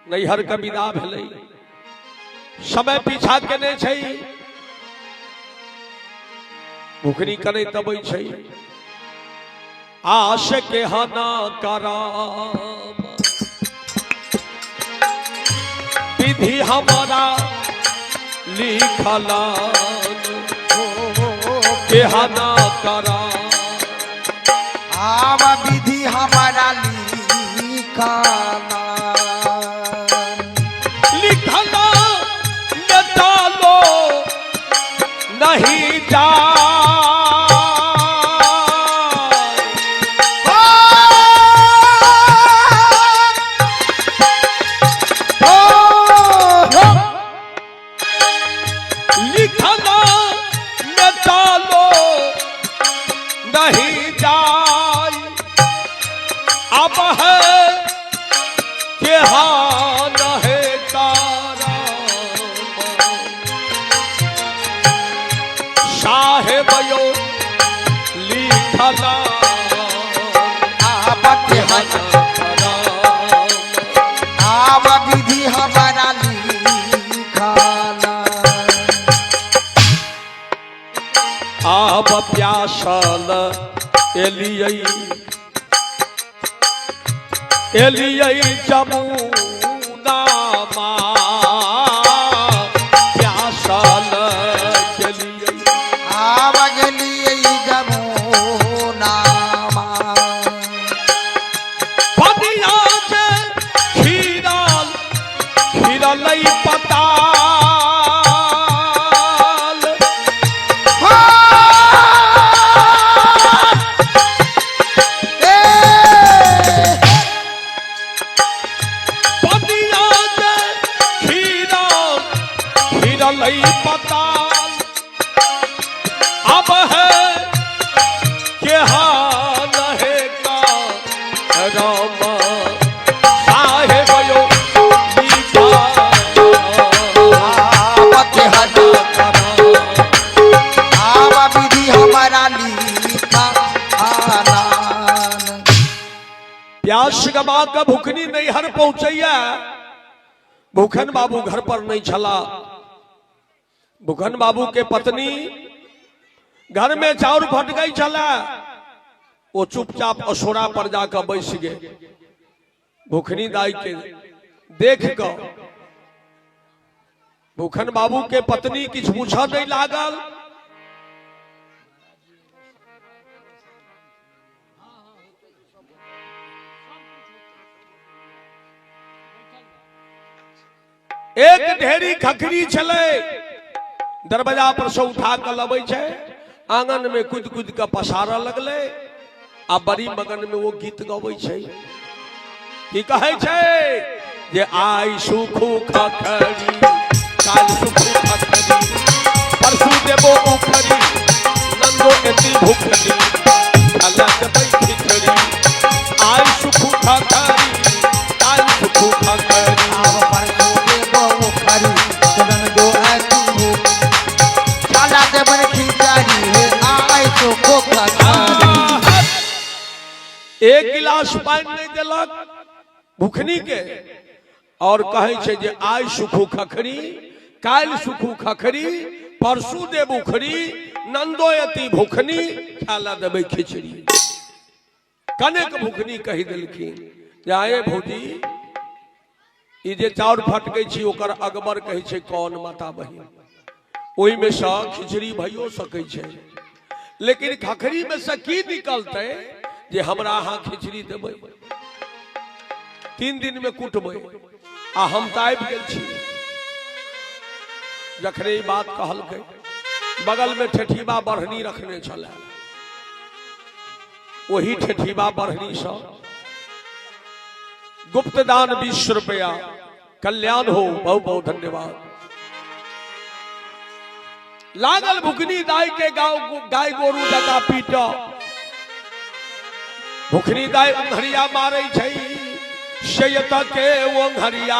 नैहर के विदा भेलै। समय पीछा केने छै, भुखनी कनैत अबै छै। आश के हना कराम विधि हमारा लिखला के हना करा आब विधि हमारा लिखला लिखला डालो नहीं जा। लिखना डालो नहीं जाय, अब है के हान है तारा साहेब यो लिखला आब के हना आब विधि हमारा लिखला। आब प्यासल एलियै एलियै जमुना माँ, प्यासल एलियै आब गेलियै जमुना पनिया जे खीरल खीरलै पताल। पनिया जे खीरल खीरलै पताल, अब है के हाल है का राम साहेब यो लिखा आब विधि हमारा लिखा। प्यास गमा के भुखनी नैहर पहुंचैया, भूखन बाबू घर पर नहीं छला। भूखन बाबू के पत्नी घर में चाउर फटकै छला, वो चुपचाप असोरा पर जाकर बैस गए। भूखनी दाई के देख क भूखन बाबू के पत्नी किछु पूछऽ नहीं लागल। एक ढेरी खखरी छलै, दरवाजा पर से उठा के लबै छै, आंगन में कूद कूद के पसारऽ लगलै आ बड़ी मगन में वो गीत गबै छै। की कहै छै जे आइ सुखू खखरी काल सुखू खखरी परसू देबो उखरी नंदो एती भुखरी अल्लाह देबै खिचड़ी, आइ सुखू खखरी काल सुखू खखरी। आब परसू देबो उखरी नंदो एती भुखरी खाला देबन खिचड़ी हे आइ सुखू खखरी। एक गिलास पानि नहीं देलक भुखनी के और कहै छै जे आइ सुखू खखरी काल्हि सुखू खखरी परसू देब उखरी नंदो एती भुखनी खाला देबै खिचड़ी। कनेक भुखनी कहि देलखिन जे आए भौजी ई जे चाउर फटकै छी ओकर अकबर कहै छै कौन माता बहिन, ओहिमे सँ खिचड़ी भइयो सकै छै, लेकिन खखरी में से की निकलतै जे हमरा अहाँ खिचड़ी देबै, 3 दिन में कुटबै आ हम तऽ आबि गेल छी। जखने ई बात कहलकै बगल में ठेठीबा बढ़नी रखने छलै, वही ठेठीबा बढ़नी सँ गुप्तदान 20 रुपया, कल्याण हो, बहुत बहुत धन्यवाद। लागल भुखनी दाई के गाँव गाय गोरू जका पीट, भुखनी दाई अंधरिया मारे छै सैयत के ओंघरिया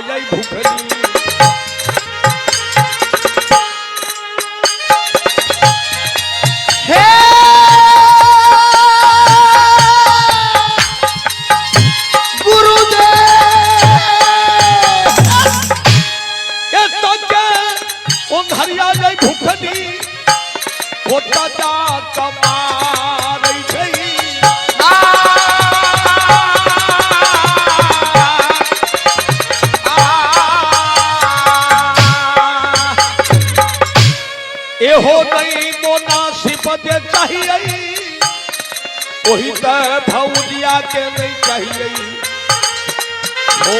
जय भुखनी। हे गुरुदेव जे चाहिए ओही तऽ भौजिया के नहीं चाहिए। ओ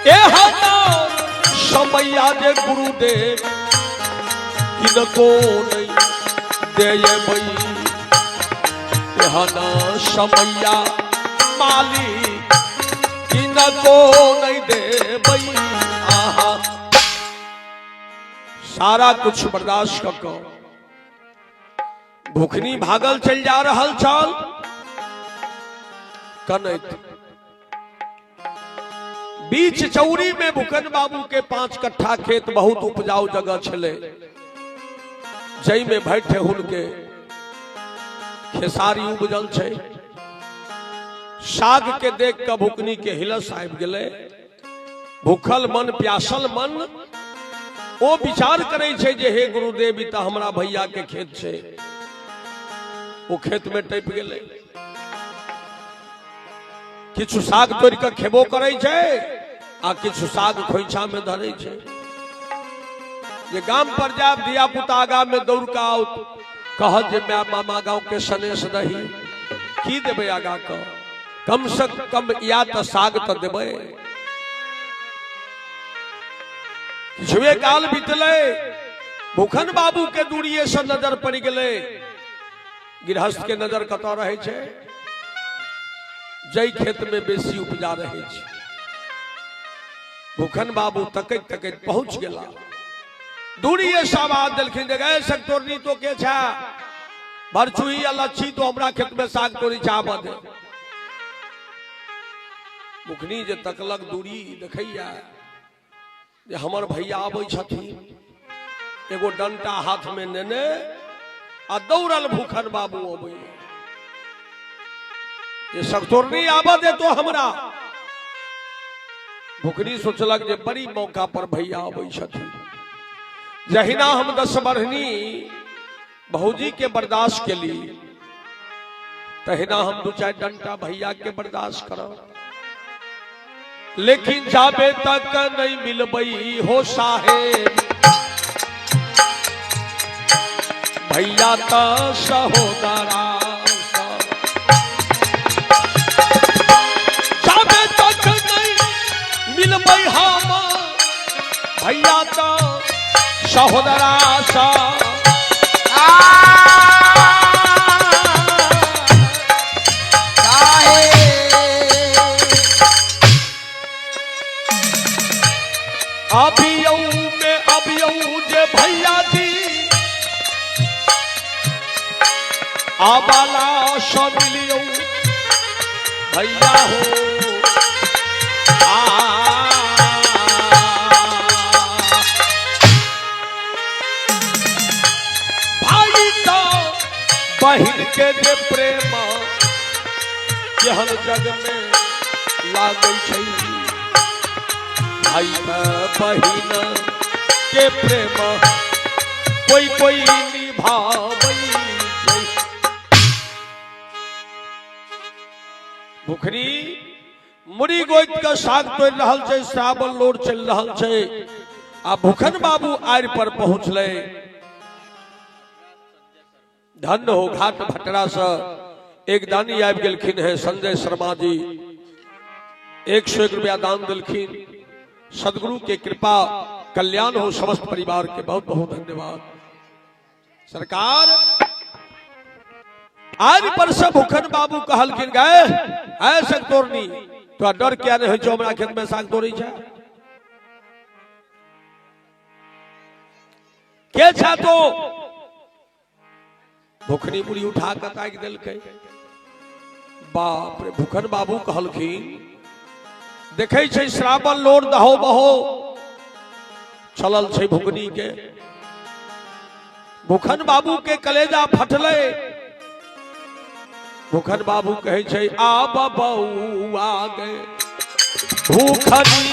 एहन समैया जे गुरुदेव किनको नहीं देबै, एहन समैया मालिक किनको नहीं देबै। आहा सारा कुछ बर्दाश्त कऽ कऽ भुखनी भागल चलि जा रहल छल कनैत। बीच चौरी में भुखन बाबू के 5 कट्ठा खेत बहुत उपजाऊ जगह छलै, जई में भरि ठेहुन के खेसारी उपजल छै। साग के देख के भुखनी के हिलस आबि गेलै। भूखल मन प्यासल मन ओ विचार करै छै जे हे गुरुदेव ई तऽ हमरा भैया के खेत छै। ओ खेत में टपि गेलै, किछु साग तोड़ि कऽ खेबो करै छै आ किछु साग खोइछा में धरै छै। जे गाम पर जायब धिया पुता आगा में दौड़ कऽ आओत, कहत जे my मामा गाँव के सनेस दही, की देबै आगा कऽ, कम से कम या तऽ साग तऽ देबै। किछुए काल बीतलै, भूखन बाबू के दूरिये से नजर पड़ि गेलै। गृहस्थ के नजर कतऽ रहै छै? जै खेत में बेसी उपजा रहै छै। भूखन बाबू तकैत तकैत पहुंच गेला। दूरिये से आवाज देलखिन जे गए सकतोरनी तो के छा, भरचुही या लच्छी तो हमरा खेत में साग तोड़ी छा बदे। मुखनी जे तकलक दूरी देखैया जे हमर भैया आबै छथिन, एगो डंटा हाथ में नेने आ दौड़ल भूखन बाबू अबै जे सकतोरनी आबऽ दे तो हमरा। भुखनी सोचलक जे बड़ी मौका पर भैया अबै छथिन, जहिना हम 10 बढ़नी भौजी के बर्दाश्त केली तहिना हम 2-4 डंटा भैया के बर्दाश्त करब, लेकिन जाबे तक नहीं मिलबई हो साहेब भैया त सहोदरा, जाबे तक नहीं मिलबई हम भैया त सहोदरा सा। अभियऊ में अभियऊ जे भैया जी आबाला सब मिलियऊ भैया हो। आ भाई तो बहिन के जे प्रेम केहन जग में लागै छै, भाई बहिन के प्रेम कोई कोई निभाबै छै। भुखनी मुड़ी गोइत के साग तोड़ि रहल छै, श्रावण लोर चलि रहल छै आ भूखन बाबू आड़ि पर पहुँचलै। धन्य हो घाट भटरा से एक दानी आबि गेलखिन है, संजय शर्मा जी 101 रुपया दान दिलखिन। सदगुरु के कृपा कल्याण हो समस्त परिवार के, बहुत बहुत धन्यवाद। सरकार आज पर से भूखन बाबू कहलखिन गए ऐ सकतोरनी तो डर क्या नहीं होइ छौ हमरा खेत में साग तोड़ी छै के छा तो भूखनी मुड़ी उठा के ताकि देलकै। बाप रे, भूखन बाबू कहलखिन देखै छै श्रावण लोर दहो बहो चलल छै भुखनी के। भूखन बाबू के कलेजा फटलै। भूखन बाबू कहै छै आब बौआ गे भूखनी,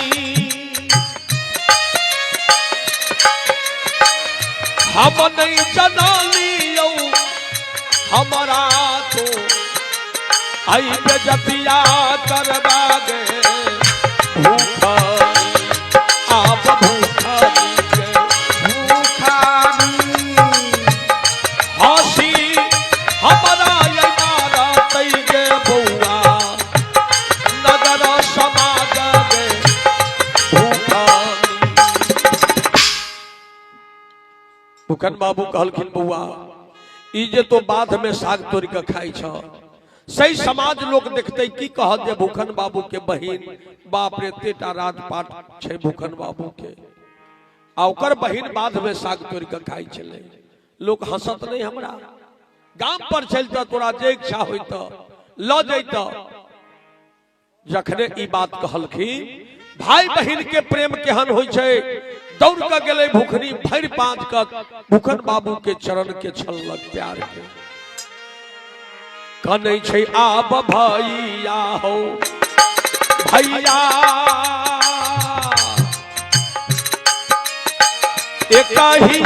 हम नहीं जनलियौ हमरा तो आई बेजतिया करबा गे भूखनी। हमरा ये मारतै गे बौआ नगर समाज गे भूखनी। भूखन बाबू कहलखिन बौआ ई जे तो बाध में साग तोड़ के खाई छ, सही समाज लोग देखते की कहत जे भूखन बाबू के बहिन, बाप रे तेटा राजपाट छै भूखन बाबू के, आ ओकर बहिन बाध में साग तोड़ के खाई छलै, लोग हंसत नहीं। हमरा गाम पर चलता तोरा जे इच्छा होइत ल जैत। जखने ई बात कहलखिन, भाई बहिन के प्रेम केहन होइ छै, दौड़ के गेलै भूखनी भरि पाँच के भूखन बाबू के चरण के छलक प्यार के। कनै छै आब भैया हो भैया, एक ही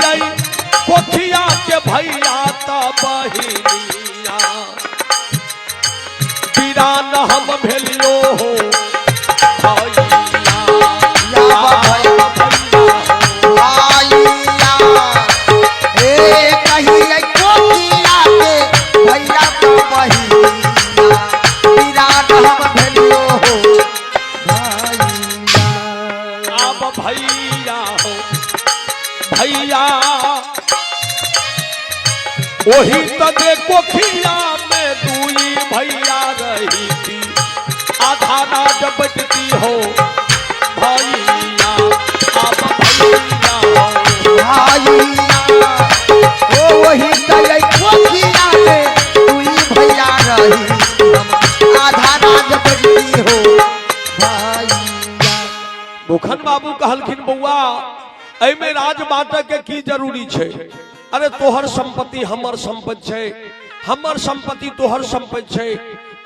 कोठिया के भैया त बहिनिया, बीरान हम भेलियो हो भैया। भैया ए कहिए कोठिया के भैया तो बहिनिया, बीरान हम भेलियो हो भैया। आब भैया हो भैया, ओही तदे कोखिया में दुई भैया रही थी, आधा राज बचती हो भैया। आब भैया हो भैया ओ वही तय कोठिया में दुई भैया रही, हम आधा राज बचती हो भैया। भूखन बाबू कहलखिन बौआ एहिमे राज बाँटऽ के की जरूरी छै? अरे तोहर संपत्ति हमर संपत्ति छै, हमर संपत्ति तोहर संपत्ति छै,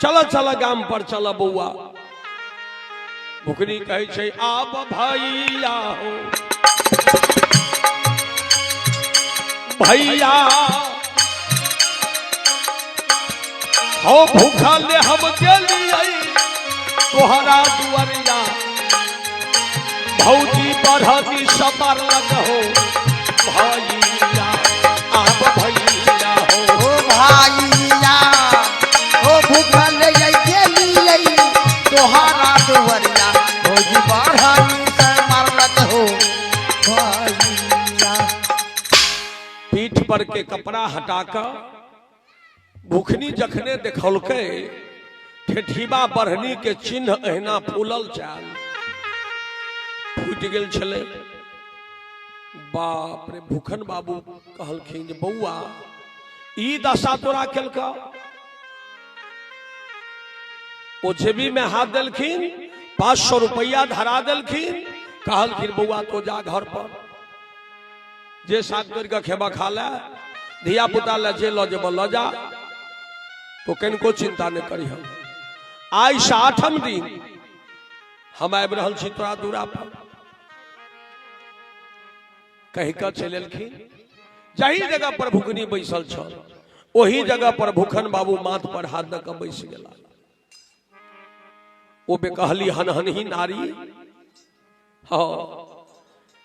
चल चल गाम पर चल बौआ। भुखनी कहै छै आब भैया हो भैया, हो भूखल हम गेलियै तोहरा दुआरिया, भौजी बढ़नी समरलक हो भैया। आब भैया हो ओ भैया ओ भूखल गेलियै तोहरा दुआरिया, भौजी बढ़नी से मारलक हो भैया। पीठ पर के कपड़ा हटा कऽ भूखनी जखने देखलकै ठेठीबा बढ़नी के चिन्ह एहिना फूलल चाल फूटि गेल छलै। बाप रे, भूखन बाबू कहलखिन जे बौआ ई दशा तोरा केलका। ओ जेबी में हाथ देलखिन, 500 रुपया धरा देलखिन, कहलखिन बौआ तो जा घर पर, जे साग तोड़ के खेबा खा ले, धिया पुता ले जे ल जेब ल जा, तो कनिको चिंता नहीं करी। हम आइ से 8म दिन हम आबि रहल छी तोरा दूरा पर, कहि कऽ चलि एलखिन। जाहि जगह पर भुखनी बैसल छल ओही जगह पर भूखन बाबू माथ पर हाथ दऽ कऽ बैस गेला। ओ बेकहली हनहनही नारी, हाँ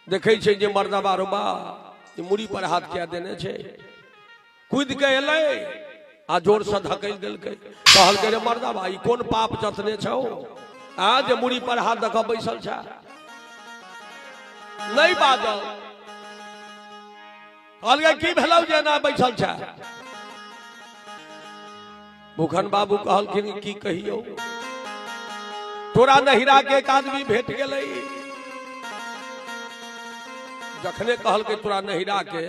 देखै छै जे मर्दबा रोबा मुड़ी पर हाथ किया देने छै, कूदि के एलै आ जोर से धकेल देलकै। कहलकै रे मर्दबा ई कोन पाप जतने छौ आ जे मुड़ी पर हाथ दऽ कऽ बैसल छै? नहीं बाजल। कहलकै की भेलौ जे एना बैसल छै? भूखन बाबू कहलखिन की कहियौ, तोरा नहिरा के एक आदमी भेट गेलै। जखने कहलकै तोरा नहिरा के,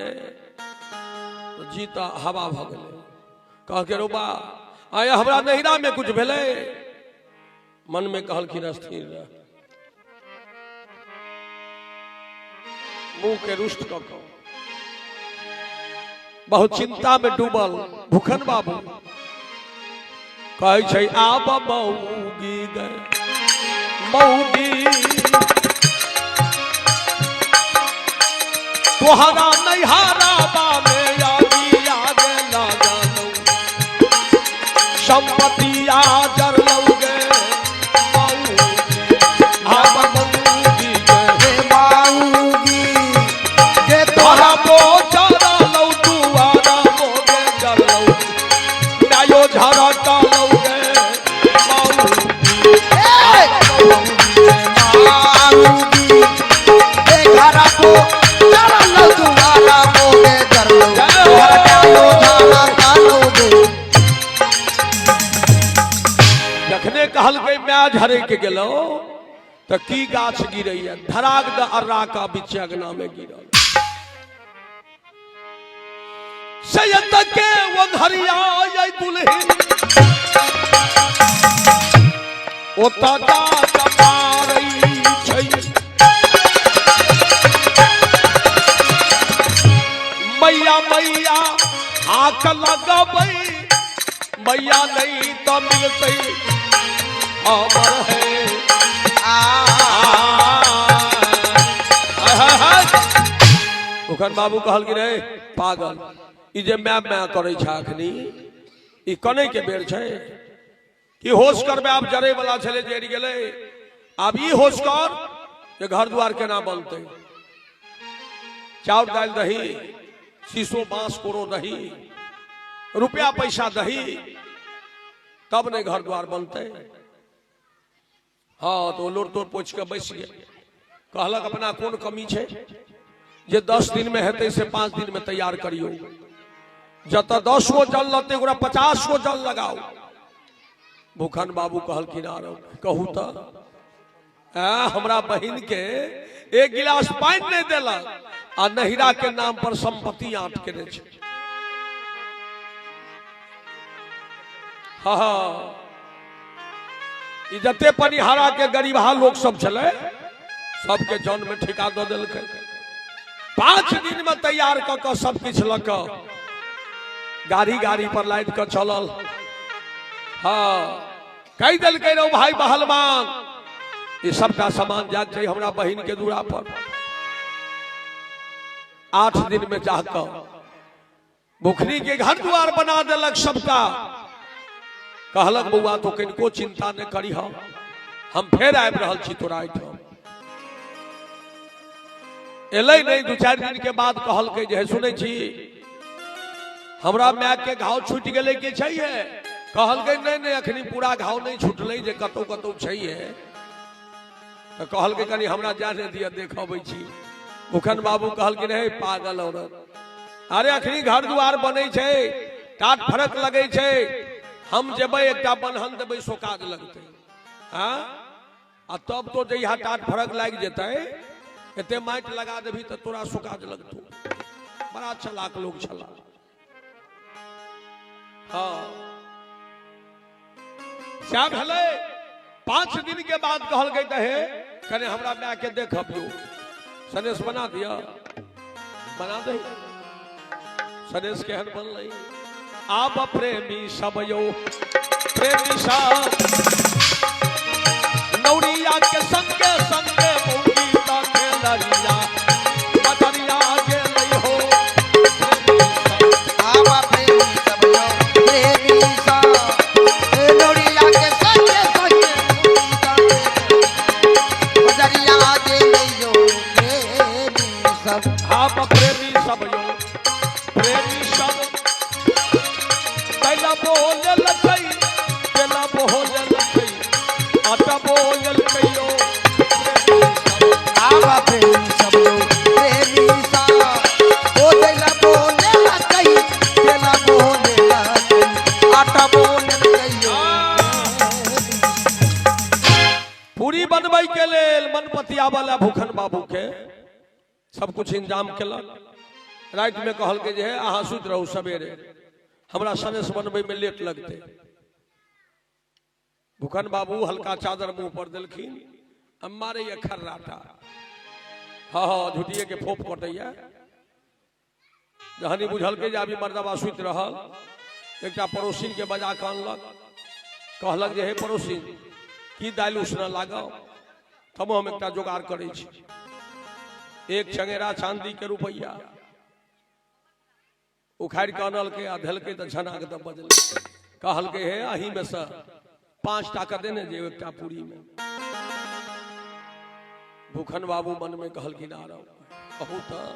तो जी तऽ हवा भऽ गेलै। कहलकै रौ बा आय हमरा नहिरा में कुछ भेलै? मन में कहलखिन स्थिर रह, मुंह के रुष्ट कऽ कऽ बहुत चिंता में डूबल भूखन बाबू कहै छै आब मौगी गए मौगी, तोहरा नैहरा बामे आगी आगे लागलौ, संपत्ति आ जरलौ गे मौगी, आब मौगी गे हे मौगी गे तोहरा मोजरलौ दुआरा मोगे जरलौ, माय झरकि गेलौ तऽ की गाछ गिरैया, धराक द अर्रा का बीच अगना में गिरल। सैयद के वो घरिया आई दुल्हन ओता जा कमारई छै। मैया मैया हाक लगबै, मैया नहीं तो मिलतै अमर है। आ ओखन बाबू कहल कि रे पागल, ई जे my my करै छै अखनी, ई कनै के बेर छै कि होश करबै? आब जरे वाला छलै, जरि गेलै। आब ई होश कर जे घर दुआर केना बनतै। चाउर दालि दही, शीशो बांस कोरो दही, रुपया पैसा दही, तब नहि घर द्वार बनतै। हँ, तऽ ओ लोर तोर पोछि कऽ बैस गेल। कहलक अपना कोन कमी छै जे 10 दिन में हेतै से 5 दिन में तैयार करियौ। जतऽ 10 गो जल लगतै ओकरा 50 गो जल लगाउ। भूखन बाबू कहलखिन आरो कहू तऽ, हमरा बहिन के एक गिलास पानि नहि देलक आ नहिरा के नाम पर संपत्ति आंट केने छै। हँ हँ, ई जते पनिहारा के गरीबहा लोक सब छलै सबके जन में ठिका दऽ देलकै। 5 दिन में तैयार कऽ कऽ सब किछु लऽ कऽ गाड़ी गाड़ी पर लादि कऽ चलल। हँ, कहि देलकै रौ भाई बहलमान, ई सबटा सामान जाइत छै हमरा बहिन के दूरा पर। 8 दिन में जाकऽ भुखनी के घर द्वार बना देलक सबटा। कहलक बौआ तो कनिको चिंता नहि करी, हम फेर आबि रहल छी तोरा एहिठाम। एलै नहि, 2-4 दिन के बाद कहलकै जे हे सुनै छी हमरा माय के घाव छूटि गेलै कि छैहे? कहलकै नहि नहि, अखनी पूरा घाव नहि छूटलै, जे कतौ कतौ छैहे। तऽ कहलकै कनि हमरा जाने दिअ, देखबै छी। भूखन बाबू कहलखिन हे पागल औरत, अरे अखनी घर दुआर बनै छै, टाट फरक लगै छै, हम जेबै एकटा बन्हन देबै सोकाज लगतै। हाँ, आ तब तो जहिया टाट फरक लागि जेतै, एते माटि लगा देबही तऽ तोरा सोकाज लगतौ। बड़ा चलाक लोग छला। हाँ, सएह भेलै। 5 दिन के बाद कहलकै तऽ हे कने हमरा माय के देखबियौ, सनेश बना दिअ। बना दे सनेश। केहन बनलै? आब प्रेमी सब यौ, प्रेमी सब नौरिया के संगे संगे मौगी त खेलरिया बजरिया गेलै हो। प्रेमी सब आबा प्रेमी सब यौ, प्रेमी सब ए लोरिया के संगे संगे बजरिया गेलै यौ प्रेमी सब। आब प्रेमी सब यौ, प्रेमी सब कैला बोलल कै, कैला बोलल कै, आटा बोलल कहियो प्रेमी सब। आबा प्रेमी सब यौ, प्रेमी सब ओ दैला बोले लकई, दैला बोले लकई, आटा बोले कहियो। पूरी बनबै के लेल मनपतिया वाला भूखन बाबू के सब कुछ इंतजाम केलक। राति में कहलकै जे हे अहाँ सुति रहू, सवेरे हमरा सनेस बनबै में लेट लगतै। भूखन बाबू हल्का चादर मुंह पर देलखिन आ मारैया खर्राटा। हँ हँ, झुटिए के फोप कटैया। जहन ई बुझलकै जे अभी मर्दबा सुति रहल, एकटा पड़ोसिन के बजा कऽ अनलक। कहलक जे हे पड़ोसिन, की दालि उसनऽ लागल? तब हम एकटा जोगाड़ करै छी। एक चंगेरा चांदी के रुपैआ उखाड़ि कऽ अनलकै आ धेलकै तऽ झनाक दऽ बजलै। कहलकै हे अही में से 5 टाका देने जे एकटा पूरी में। भूखन बाबू मन में कहलखिन आरो कहू तऽ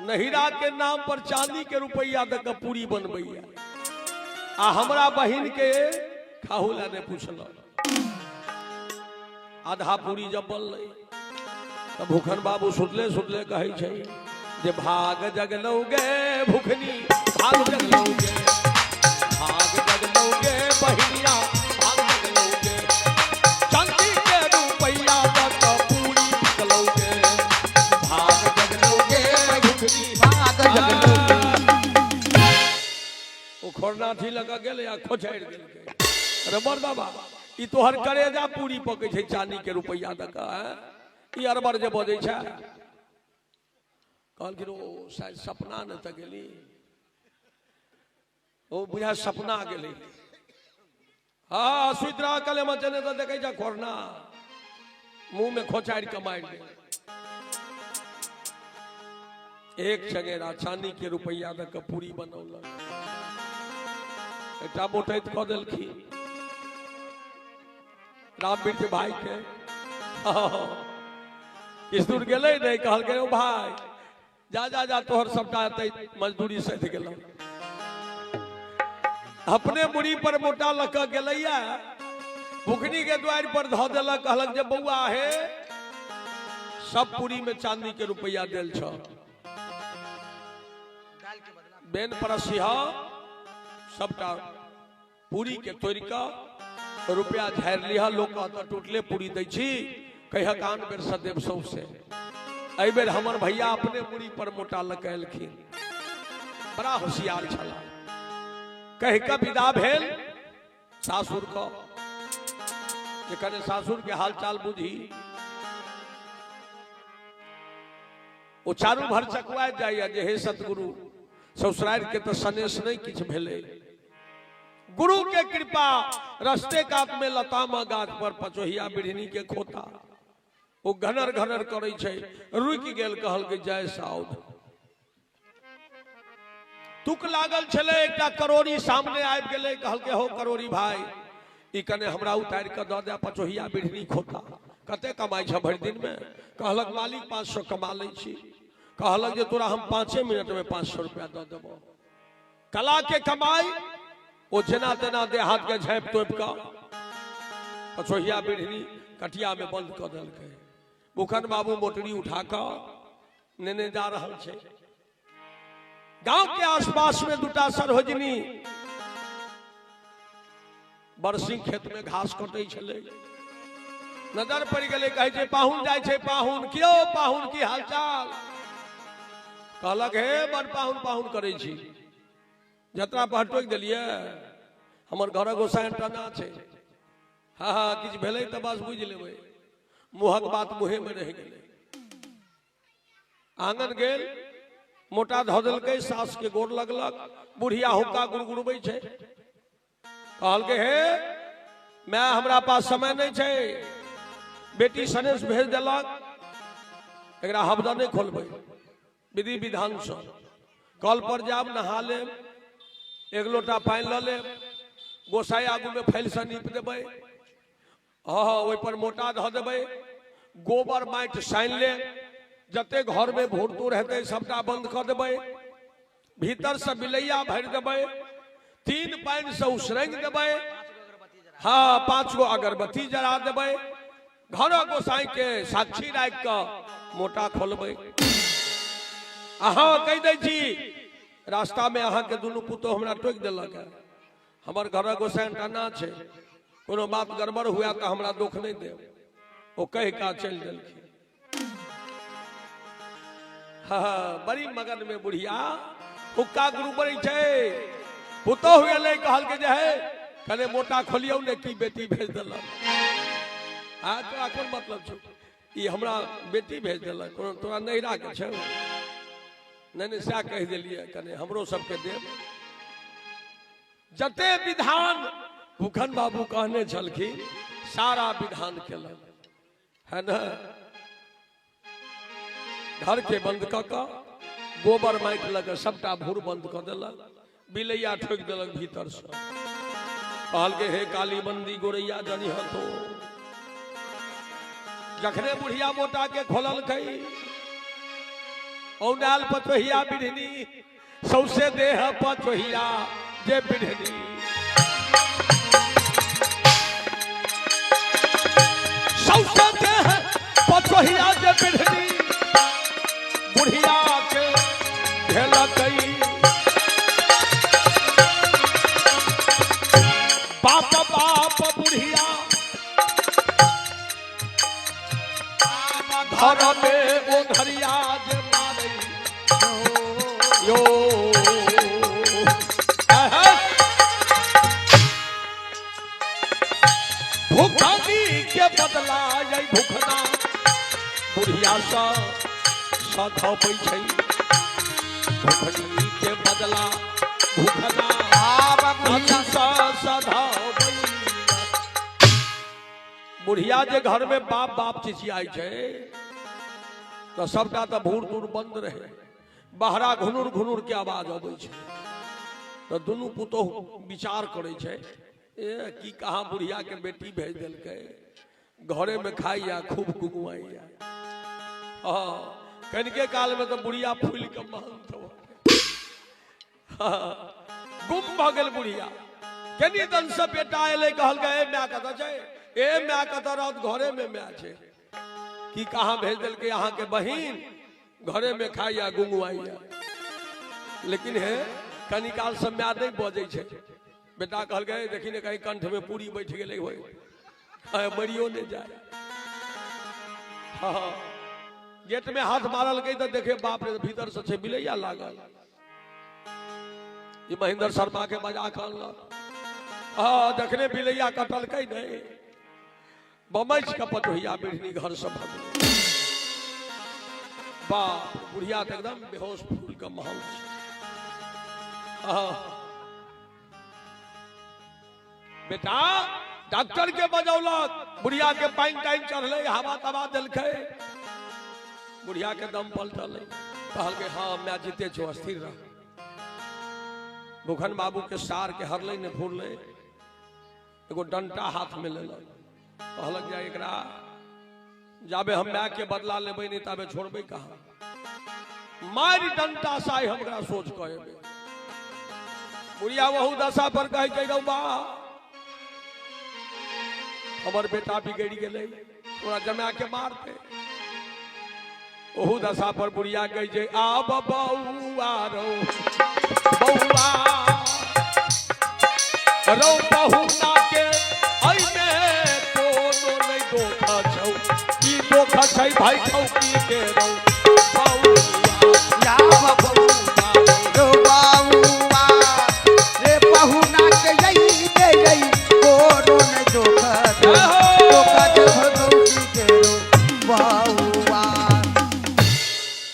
नहिरा के नाम पर चांदी के रुपैआ दऽ कऽ पूरी बनबैया आ हमरा बहिन के खाहू ला नहि पुछलक। आधा पूरी जब बनलै तऽ भूखन बाबू सुतले सुतले कहै छै जे भाग जगलौ गे भूखनी, भाग जगलौ गे, भाग जगलौ। जगलौगे बहिनिया, भाग जगलौगे। चांदी के रुपैया दऽ कऽ पूरी पकलौगे, भाग जगलौगे भुखनी, भाग जगलौगे। ओ खोरनाठी लऽ कऽ गेलै आ खोछारि देलकै। अरे बड़ बाबा, ई तोहर करेजा पूरी पकै छै चांदी के रुपैया दऽ कऽ, आँय? ई अरबर जे बजै छै। कहलखिन ओ शायद सपना ने तऽ गेली, ओ बुझा सपना गेलै। हँ, सुति रह कले मचने तऽ देखै छै खोरना मुँह में खोचारि कऽ मारि दे। एक चंगेरा चांदी के रुपैया दऽ कऽ पूरी बनौलक, एकटा मोटैत कऽ देलखिन रामवीर भाई के। किछु दूर गेलै नहि, कहलकै ओ भाई जा जा जा, तोहर सबटा एतै मजदूरी सधि गेलौ। अपने मुड़ी पर मोटा लऽ कऽ गेलैया, भुखनी के द्वारि पर धऽ देलक। कहलक जे बौआ हे, सब पूरी में चांदी के रुपैया देल छ, बेन परसिह, सबटा पूरी के तोड़ि कऽ रुपया झाड़ि लिह। लोक कहत टूटले पूरी दै छी, कहियक आन बेर सदेव सौसे। एहि बेर हमर भैया अपने मुड़ी पर मोटा लऽ कऽ एलखिन, बड़ा होशियार छलाह। कहि कऽ विदा भेल सासुर कऽ, जे कने सासुर के हालचाल बुझी। ओ चारू भर चकुआइत जाइए जे हे सतगुरु, ससुरारि के तऽ सनेस नहि किछु भेलै। गुरु के कृपा, रस्ते कात में लतामा गाछ पर पचोहिया बिढ़नी के खोता, ओ घनर घनर करै छै, रुकि गेल। कहलकै जय साउध। तुक लागल छलै, एकटा करोड़ी सामने आबि गेलै। कहलकै हो करोड़ी भाई, ई कने हमरा उतारि कऽ दऽ दे पचोहिया बिढ़नी खोता, कते कमाइ छ भरि दिन में? कहलक मालिक 500 कमा लै छी। कहलक जे तोरा हम 5 मिनट में 500 रुपया दऽ देबो। कला के कमाई, ओ जेना तेना देह हाथ के झाँपि तोपि कऽ पचोहिया बिढ़नी कटिया में बंद कऽ देलकै। भूखन बाबू मोटरी उठा कऽ नेने जा रहल छै। गांव के आसपास में दूटा सरोजनी बरसी खेत में घास कटै छलै, नजर पड़ि गेलै। कहै छै पाहुन जाइ छै पाहुन, क्यों पाहुन की हालचाल? कहलक हे बड़ पाहुन पाहुन करै छी, जतरा पर टोकि देलियै, हमर घरक गोसाइन टना छै, हँ हँ किछु भेलै तऽ बस बुझि लेबै। मुँहक बात मुँहेमे रहि गेलै। आंगन गेल, मोटा धऽ देलकै, सास के गोर लगलक। बुढ़िया हुक्का गुड़गुड़बै छै। कहलकै हे माय, हमरा पास समय नहि छै, बेटी सनेश भेज देलक, एकरा हबदा नहि खोलबै, विधि विधानसँ कल पर जायब, नहा लेब, एक लोटा पानि लऽ लेब, गोसाई आगूमे फैलसँ नीप देबै, हँ हँ ओहिपर मोटा धऽ देबै, गोबर माटि सानि लेब, जते घरमे भूर तूर हेतै सबटा बंद कऽ देबै, भीतरसँ बिलैया भरि देबै, 3 पानिसँ उसरंगि देबै, हँ 5 गो अगरबत्ती जरा देबै, घर गोसाई के साक्षी राखि कऽ मोटा खोलबै। अहाँ कहि दै छी रास्तामे अहाँके दुनू पुतोह हमरा टोकि देलक है, हमर घरक गोसाई टना छै, कोनो बात गड़बड़ हुए तऽ हमरा दुख नहि देब। ओ कहि कऽ चलि देलखिन। हाँ, बड़ी मगन में बुढ़िया हुक्का गुरु बड़ी छै। पुतोह गेलै, कहलकै जे हे कने मोटा खोलियौ ने, की बेटी भेज देलक। हाँ तोरा कोन मतलब छौ, ई हमरा बेटी भेज देलक, कोनो तोरा नैहरा के छौ? नहि नहि सएह कहि देलियै, कने हमरो सबके देब। जते विधान भूखन बाबू कहने छलखिन सारा विधान केलक है न। घर के बंद कऽ कऽ गोबर माटि लऽ कऽ सबटा भूर बंद कऽ देलक, बिलैया ठोकि देलक भीतरसँ। कहलकै हे काली बंदी गोरैया जनी हतो। जखने बुढ़िया मोटा के खोललकै, औनाल पचोहिया बिढ़नी, सौसे देह पचोहिया जे बिढ़नी, सौसे देह पचोहिया जे बिढ़नी, बुढ़िया के भेलकै। घर में ओघरिया जे मारै यो। भुखनी के बदला ये भुखना बुढ़िया सा सधबै छै। भुखनी के बदला भुखना सधबै। बुढ़िया जे घर में बाप बाप चिचियाइ छै तऽ सबटा तऽ भूर तूर बंद रहे, बहरा घुनुर घुनुर के आवाज अबै छै। तऽ दुनू पुतोहु विचार करै छै, ए की कहाँ बुढ़िया के बेटी भेज देलकै, घरे में खाइया खूब गुगुआइया। हाँ, कनिके काल में तऽ बुढ़िया फूलि के महंत भऽ गेल। हाँ, गुम भऽ गेल बुढ़िया। कनी दन से बेटा एलै, कहलकै ए my कतऽ छै, ए my कतऽ रहत, घरे में my छै। की कहाँ भेज देलकै अहाँ के बहिन, घरे में खाइया गुंगुआइया। लेकिन हे कनी काल से my नहि बजै छै। बेटा कहलकै देखी ने कहीं कंठ में पूरी बैठ गेलै होय, मरियो नहि जाय। हाँ, गेट में हाथ मारलकै तऽ देखे बाप रे भीतर से छै बिलैया लागल। ई महेंद्र शर्मा के बजा कऽ अनलक। हाँ, जखने बिलैया कटलकै नहि, बमैच के पटोहिया बिढ़नी घर से भगलै। बाप बुढ़िया तऽ एकदम बेहोश फूल के महल छै। हाँ बेटा डॉक्टर के बजौलक, बुढ़िया के पानि तानि चढ़लै, हवा तवा देलकै, बुढ़िया के दम पलटलै। कहलकै हाँ मैं जीते छो, स्थिर रह। भूखन बाबू के सार के हरलै ने फुरलै, एगो डंटा हाथ में लेलक, कहलक जे एकरा जाबे हम my के बदला लेबै नहीं ताबे छोड़बै कहाँ, मारि डंटा से आइ हम एकरा सोच कऽ एबै। बुढ़िया वहु दशा पर कहै छै रौ बा हमर बेटा बिगड़ि गेलै, ओकरा जमा के मारतै। ओहू दशा पर बुढ़िया कहै छै आब बौआ रौ बौआ रौ पहुना के एहिमे कोनो नहि दोख छौ, की दोख छै भाई ठौकी के रौ बौआ बौआ रौ बौआ रे पहुना के यही दे यही कोनो नहि दोख छौ, दोख छौ भगवती के रौ बौआ।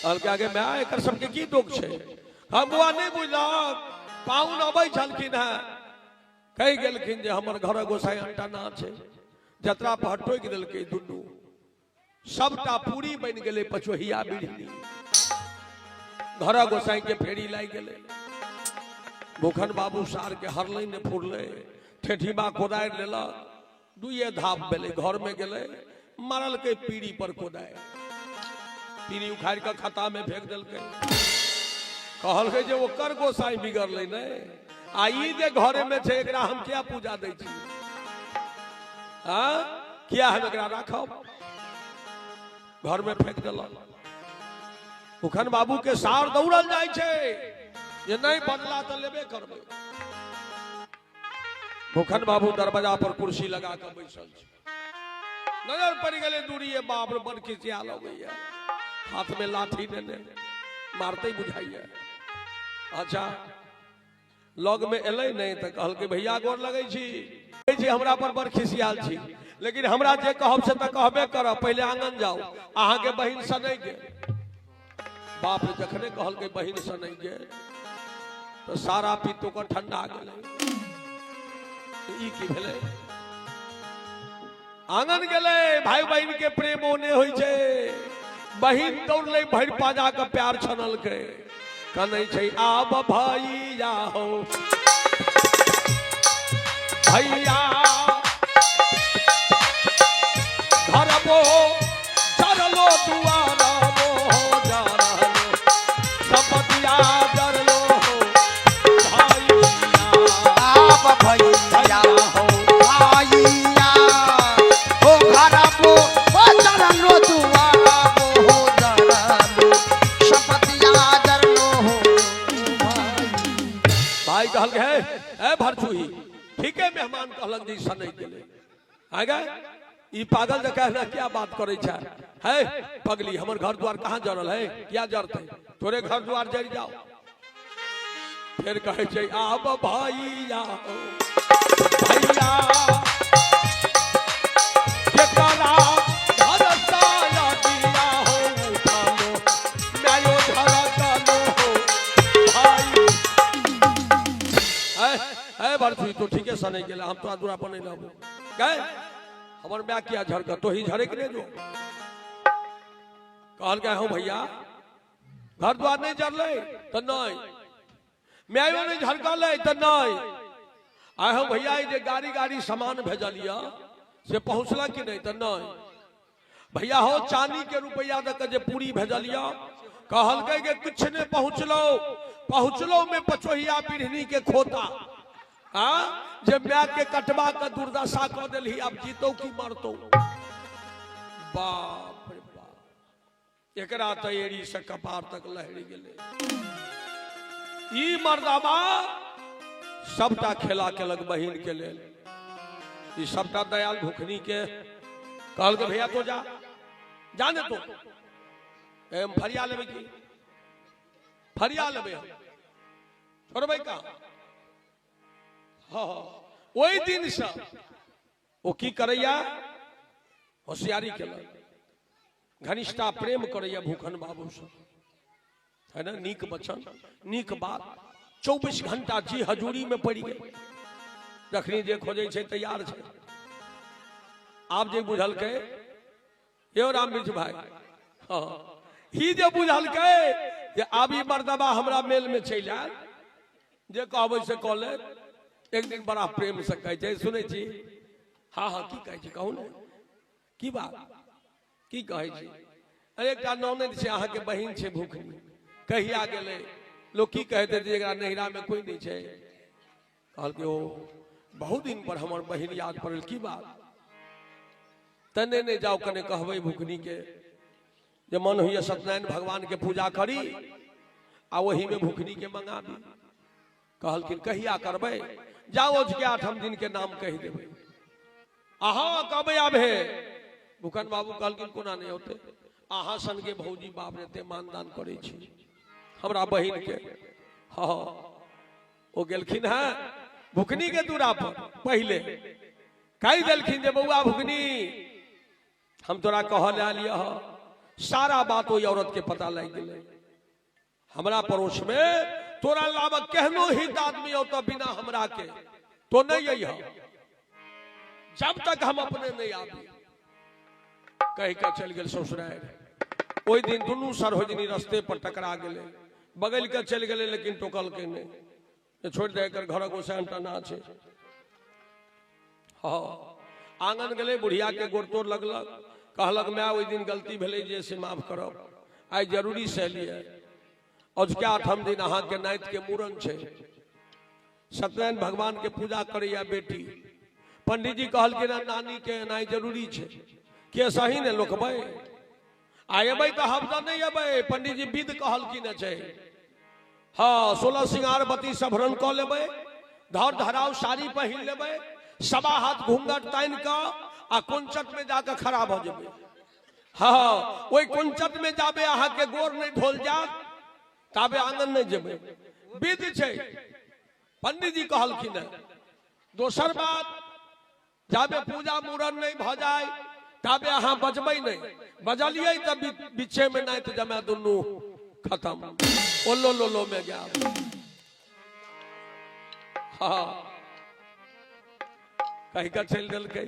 कहलकै आगे my एकर सबके की दोख छै, हम बौआ नहि बुझलक। पाहुन अबै छलखिन हेँ, कहि गेलखिन जे हमर घर गोसाई अंटाना छै, जतरा पर टोकि देलकै दुनू, सबटा पूरी बनि गेलै पचोहिया बिढ़नी। घर गोसाई के फेरी लागि गेलै। भूखन बाबू सार के हरलै ने फुरलै, ठेठीमा कोदारि लेलक, दुइये धाप भेलै, घर में गेलै, मारलकै पीढ़ी पर कोदारि, पीढ़ी उखाड़ि कऽ खत्ता में फेंक देलकै। कहलकै जे ओकर गोसाई बिगड़लै नहि, आ ई जे घरे में छै एकरा हम किया पूजा दै छी, हाँ किया हम एकरा राखब, घर में फेंक देलक। भूखन बाबू के सार दौड़ल जाइ छै जे नहि बदला तऽ लेबे करबै। भूखन बाबू दरवाजा पर कुर्सी लगा कऽ बैसल छै, नजर पड़ि गेलै दूरिये, बाप रे बड़ खिसियाल अबैया, हाथ में लाठी नेने मारते बुझाइया। अच्छा लग में एलै नहि तऽ कहलकै भैया गोर लगै छी, कहै छी हमरा पर बड़ खिसियाल छी, लेकिन हमरा जे कहब से तऽ कहबे करब, पहिले आंगन जाउ, अहाँके बहिन से नहि गेल। बाप रे जखने कहलकै बहिन से नहि गेल तऽ सारा पित्त ओकर ठंडा गेलै। ई की भेलै, आंगन गेलै, भाई बहिन के प्रेम ओने होइ छै, बहिन दौड़लै भरि पाजा के प्यार छनलकै, कनै छै आब भैया हो भैया घरबो जरलो दुआरबो जरलो संपतिया जरलो भैया आब भैया हो भैया हो घरबो जरलो दुआरबो जरलो संपतिया जरलो हो भाई कहलकै हे ए भरचुही, ठीके मेहमान कहलक जे ई सनकि गेलै। आ गए ई पागल जकाँ एना क्या बात करै छै? है पगली, हमर घर द्वार कहाँ जरल है? क्या जरतै? तोरे घर द्वार जरि जाओ। फेर कहै छै आब भैया भैया जेकरा घर साया दिया हो उठालो न्यायो धरकलो हो भाई। है है भरथी तो ठीके से नहीं गेला, हम तोरा दूरा पर नहीं रहबो। गए हमर my किया झरक तो ही झरक ले जो। कहल गए हो भैया घर द्वार नहीं जरले तो नहीं, मायो नहीं झरकल तो नहीं। आए हो भैया जे गाड़ी गाड़ी सामान भेजलिया से पहुँचला कि नहीं? तो नहीं। भैया हो चांदी के रुपया दे के जे पूरी भेजलिया, कहल गए के किछु नहीं पहुँचलो, पहुँचलो में पचोहिया बिढ़नी के खोता आ जे my के कटवा के दुर्दशा कऽ देलही, आब जीतो की मरतो। बाप रे बाप, एकरा तऽ एड़ी से कपार तक लहरि गेलै। ई मर्दाबा सबटा खेला केलक बहिन के लेल। ई सबटा दयाल भुखनी के कहलकै भैया तो जा, जा ने तो एम फरिया लेबै की फरिया लेबै, हम छोड़बै कहाँ? हाँ, ओहि दिन से ओ की करैया? होशियारी केलक, घनिष्ठा प्रेम करैया भूखन बाबू से, है ना? नीक वचन नीक बात, 24 घंटा जी हजूरी में पड़ी गई। जखनी जे खोजे छै तैयार छै। आब जे बुझलकै यो रामवृक्ष भाई, हाँ ही जे बुझलकै जे आब ई मर्दबा हमरा मेल में चलि आयल, जे कहबै से कऽ ले। एक दिन बड़ा प्रेम से कहै छै, सुनै छी? हाँ हाँ, की कहै छी कहू ने, की बात की कहै छी? अरे एकटा ननद छै अहाँके बहिन छै भूखनी, कहिया गेलै? लोक की कहैत हेतै जेकरा नैहरा में कोई नहीं छै? कहलकै ओ बहुत दिन पर हमर बहिन याद पड़ल, की बात? तऽ नहि नहि जाउ कने कहबै भूखनी के जे मन होइए सत्यनारायण भगवान के पूजा करी आ ओही में भूखनी के मंगाबी। कहलखिन कहिया करबै? जाओ अजुके 8म दिन के नाम कहि देबै। अहाँ कहबै आब हे। भूखन बाबू कहलखिन कोना नहि होतै, अहाँ सनके भौजी बाप रे एते मानदान करै छी हमरा बहिन के। हाँ ओ गेलखिन हैं भुखनी के दूरा पर, पहिले कहि देलखिन जे बौआ भुखनी हम तोरा कहल आयल यह। सारा बात ओहि औरत के पता लागि गेलै। हमरा पड़ोस में तोरा लाबक केहनो हित आदमी औत बिना हमरा के तो नहीं अइह, जब तक हम अपने नहीं आबी। कहि के चलि गेल ससुरारि। ओहि दिन दुनू सरहोजनी रस्ते पर टकरा गेलै, बगल के चलि गेलै लेकिन टोकलकै नहि, छोड़ि दे एकर घरक ओसाइन टना छै। हाँ आंगन गेलै, बुढ़िया के गोड़ तोड़ लगलक, कहलक माय ओहि दिन गलती भेलै जे से माफ करब, आइ जरूरी से एलियै। अजुका 8म दिन अहाँ के नाति के मूड़न छै, सत्यनारायण भगवान के पूजा करैया बेटी। पंडित जी कहलखिन नानी के एनाइ जरूरी छै, के सही ने लोकबै आ एबै तऽ हम तऽ नहीं एबै। पंडित जी विध कहलखिन छै, हाँ 16 सिंगार बत्ती सभरन कऽ लेबै, धर धराउ साड़ी पहिन लेबै, सवा हाथ घूंघट तानि कऽ आ कुंचट में जाकऽ खड़ा भऽ जेबै। हाँ ओहि कुंचट में जाबे अहाँ के गोर नहीं धोल जात ताबे आंगन नहीं जेबै, विध छै पंडित जी कहलखिन। दोसर बात, जाबे पूजा मूड़न नहीं भऽ जाय ताबे अहाँ बजबै नहीं, बजलियै तऽ बीचे में नाति जमा दुनू खत्म, ओलो लोलो में गया। हाँ कहि कऽ चलि देलकै।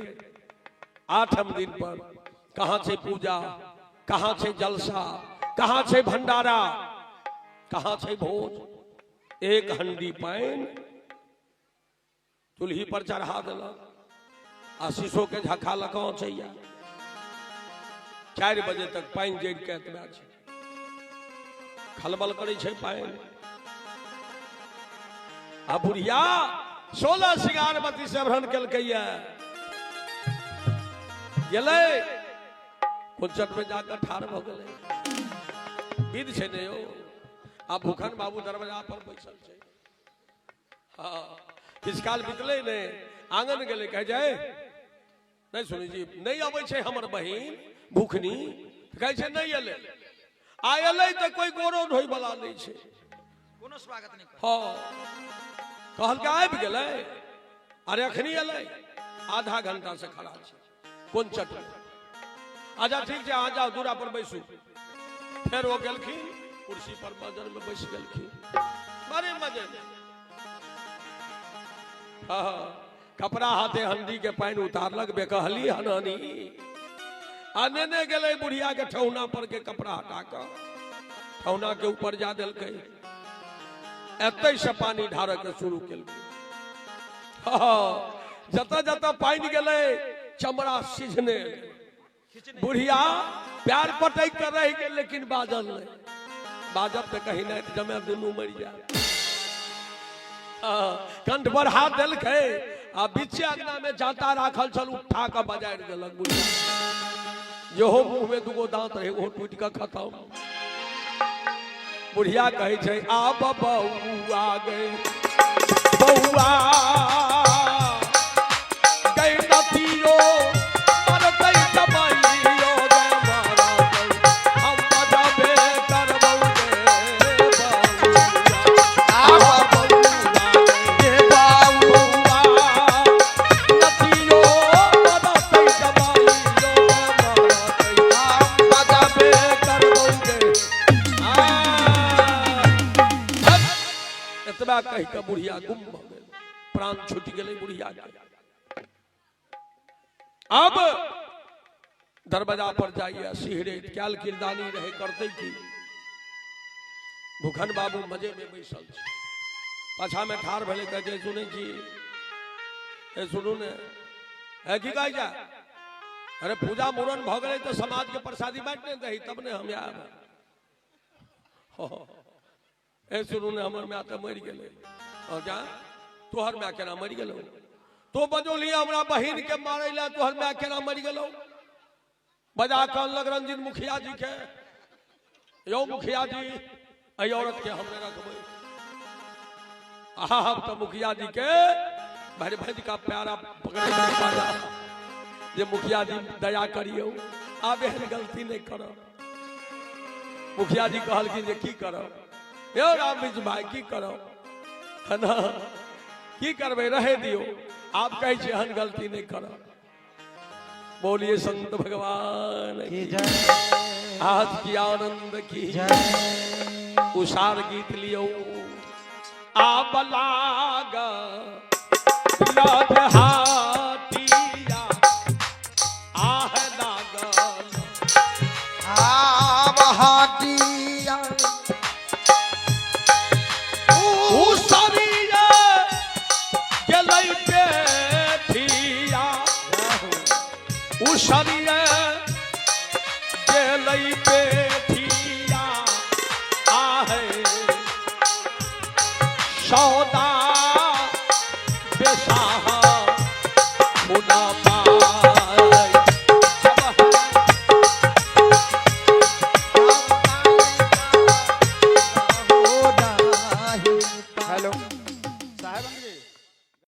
8म दिन पर कहाँ छै पूजा, कहाँ छै जलसा, कहाँ छै भंडारा, कहाँ छै भोज? एक हंडी पानि चूल्ही पर चढ़ा देलक आ शीशो के झक्का लऽ कऽ औंचैया। 4 बजे तक पानि जरि के एतबा छै, खलबल करै छै पानि। आ बुढ़िया 16 सिंगारवती से भ्रमण केलकैया, गेलै कुंचट में जाकर ठाढ़ भऽ गेलै। विध छै ने यौ। आ भूखन बाबू दरवाजा पर बैसल छै। हाँ किछु काल बितलै ने, आंगन गेलै, कहै छै नहि सुनै छी, नहि अबै छै हमर बहिन भूखनी, कहै छै नहि एलै, आ एलै तऽ कोइ गोरो ढोइ वाला नहि छै, कोनो स्वागत नहि। हँ, कहलकै आबि गेलै, अरे अखनी एलै, आधा घंटा से खड़ा छै, कोन चट। अच्छा ठीक छै, अहाँ जाउ दूरा पर बैसू। फेर ओ गेलखिन कुर्सी पर मजर में बैस गेलखिन, बड़े मजे में। हाँ, कपड़ा हाथे हंडी के पानि उतारलक, बेकहली हनहनी आ नेने गेलै बुढ़िया के ठहुना पर के कपड़ा हटा कऽ ठहुना के ऊपर जा देलकै, एतै से पानि ढारऽ के शुरू केलकै। हाँ, जतऽ जतऽ पानि गेलै चमड़ा सिझने, बुढ़िया प्यार पटक के रहि गेल, लेकिन बाजल नहि। बाजब तऽ कहीं नहि जमे दुनू मरि जाय। कंठ पर हाथ देलकै आ बीचे अंगना में जाता राखल छल, उठा कऽ बजारि देलक बुढ़िया, जेहो मुंह में दूगो दांत रहे ओहो टूटि कऽ खतम। बुढ़िया कहै छै आब बौआ गए, बौआ गए नथियो मरतै जमाइयो गे मरतै, हम बजाबे करबौ गे बौआ। आब बौआ गे बौआ नथियो मरतै जमाइयो गे मरतै, हम बजाबे करबौ गे। एतबा कहि कऽ बुढ़िया गुम भऽ गेल, प्राण छूटि गेलै बुढ़िया के। अब दरवाजा पर जाइए सिहरे कैल किरदानी रहे, करते की। भूखन बाबू मजे में बैसल छै, पाछा में ठाढ़ भेलै, कहै छै सुनै छी, ए सुनू ने, है की कहै जा, अरे पूजा मुड़न भऽ गेलै तऽ समाज के प्रसादी बांटि ने दही तब ने हम आयब। ए सुनू ने, हमर माय तऽ मरि गेलै, और जा तोहर माय केना मरि गेलौ, तो बजौली हमरा बहिन के मारै लए, तोहर माय केना मरि गेलौ। बजा कऽ अनलक रंजीत मुखिया जी के, यौ मुखिया जी एहि औरत के हमरे रखबै। आहा तऽ मुखिया जी के भरि भरि का प्यारा पकड़े बाजा जे मुखिया जी दया करियौ, आब एहन गलती नहि करब। मुखिया जी कहलखिन जे की करब यौ रामविज भाई, की करब है ना, की करबै, रहे दियौ, आब कहै छी एहन गलती नहि करब। बोलिए संत भगवान की की जय, आज की आनंद की जय। उषार गीत लियौ। आब लाग हाटिया आह लागल आब हाटिया उसरिया गेलै पेठिया, उसरिया गेलै पेठिया आहे सौदा बेसा